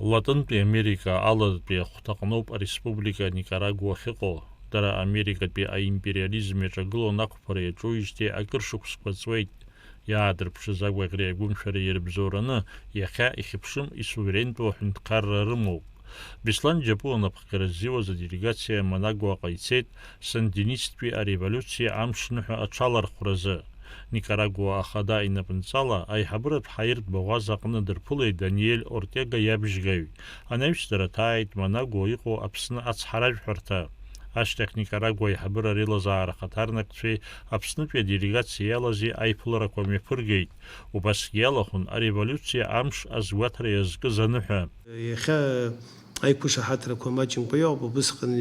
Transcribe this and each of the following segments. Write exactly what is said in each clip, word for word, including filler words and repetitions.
Латынтәи Америка алатәи ахәҭаҟноуп ареспублика Никарагуа ахьыҟоу. Дара Америкатәи аимпериализм иаҿагыло анақәԥара иаҿуижьҭеи акыр шықәсқәа ҵуеит. Иаадырԥшыз агәаӷьреи агәымшәареи ирыбзоураны, иахьа ихьыԥшым исуверентәу аҳәынҭқарра рымоуп. Беслан Џьапуа напхгара ззиуаз аделегациа Манагуаҟа ицеит, сандинисттәи ареволиуциа амш ныҳәа аҽалархәразы. Никарагуа ахада инапынҵала аиҳабыратә ҳаиртә баӷәаза аҟны дырԥылеит Даниель Ортега иабжьгаҩ. Анаҩс дара ҭааит Манагуа иҟоу Аԥсны ацҳаражәҳәарҭа. Ашьҭахь Никарагуа аиҳабыра реилазаара ахаҭарнакцәеи Аԥснытәи аделегациа иалази аиԥыларақәа мҩаԥыргеит. Убасгьы иалахәын ареволиуциа амш азгәаҭара иазкыз аныҳәа. Иахьа аиқәышаҳаҭрақәа маҷымкәа иҟоуп, убысҟан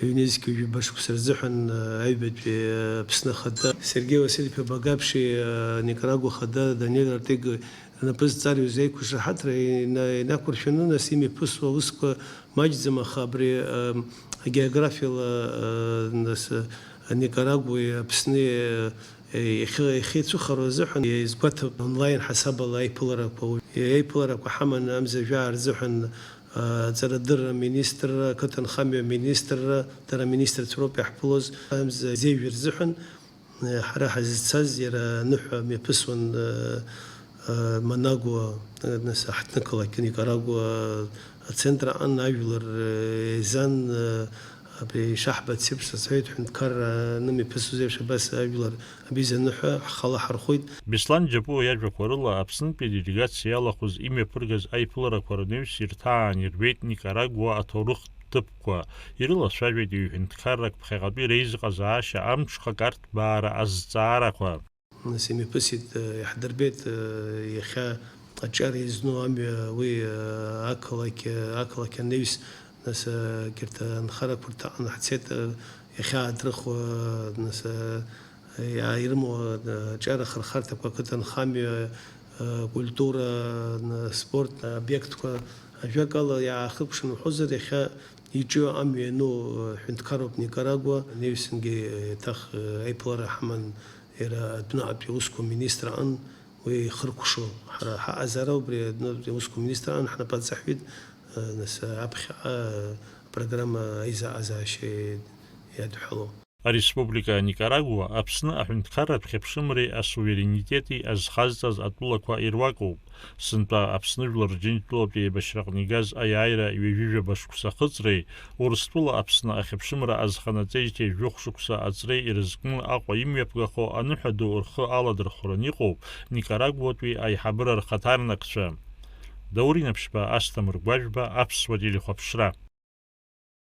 ҩнызқьи ҩба шықәса рзыҳәан, а, аҩбатәи, а, Аԥсны Ахада Сергеи Василь-иԥа Багаԥшьи, а, Никарагуа Ахада Даниель Ортега рнапы зҵарҩыз аиқәышаҳаҭра ина-, инақәыршәаны, нас имҩаԥысуа аусқәа маҷӡам, аха абри, а, агеографиала, а, нас, а, Никарагуеи Аԥсни, а, иахьа-, иахьеицәыхароу азыҳәан, изгәаҭап онлайн ҳасабала аиԥыларақәа. Уи аиԥыларақәа ҳаманы амза жәаа рзыҳәан, а, аҵарадырра аминистрра, ақыҭанхамҩа аминистрра, дара аминистрцәа роуп иаҳԥылоз, амза зеижә рзыҳәан, а, ҳара ҳазцаз иара аныҳәа мҩаԥысуан, а, а, Манагуа, а, нас, аҳҭнықалақь Никарагуа ацентр аҟны ажәлар, а, еизан, а, абри ишаҳбац еиԥш, сацәаҩеит ҳәынҭқарра анымҩаԥысуаз еиԥш, абас ажәлар абиза аныҳәа ҳхала ҳархәит. Беслан Џьапуа иажәақәа рыла, Аԥснытәи аделегациа иалахәыз имҩаԥыргаз аиԥыларақәа рнаҩс ирҭаан ирбеит Никарагуа аҭоурыхтә ҭыԥқәа, ирылацәажәеит ҩ-ҳәынҭқаррак ԥхьаҟатәи реизыҟазаашьа амҽхак арҭбаара азҵаарақәа. Нас имҩаԥысит, э, иаҳдырбеит, э, иахьа аҿар иазну амҩа уи, э, ақалақь, э, ақалақь анаҩс, нас, э, егьырҭ анхарақәа рҭаҟны ҳцеит, э, иахьаадрыхуа, нас, э, иа-, ирымоу, э, аҿар ахырхарҭақәа, ақыҭанхамҩа, э, культура, на-, спорт обиектқәа, ажәакала, иаахыкәшан уҳәозар, иахьа иҿио амҩа иану, э, ҳәынҭқарроуп Никарагуа. Анаҩсангьы, э, еиҭах, э, аиԥылара ҳаман, иара адәныҟатәи аусқәа министр аҟын, уи ихыркәшо. Ҳара ҳаҟазаара убри адәныҟатәи аусқәа министр аҟын ҳнапы аҵаҳәҳәеит, э, нас, э, аԥхьаҟа, э, апрограмма аизаҟазаашьа иадҳәало. Ареспублика Никарагуа Аԥсны аҳәынҭқарратә хьыԥшымреи асуверенитети азхазҵаз атәылақәа ируакуп. Сынтәа Аԥсны Жәлар Рџьынџьтәылатәи еибашьраҟны игаз аиааира ҩажәижәаба шықәса ахыҵреи, Урыстәыла Аԥсны ахьыԥшымра азханаҵеижьҭеи жәохә шықәса аҵреи ирызкны Аҟәа имҩаԥгахо аныҳәа ду рхы аладырхәран иҟоуп Никарагуатәи аиҳабыра рхаҭарнакцәа. Даур Инаԥшьба, Асҭамыр Гәажәба, Аԥсуа телехәаԥшра.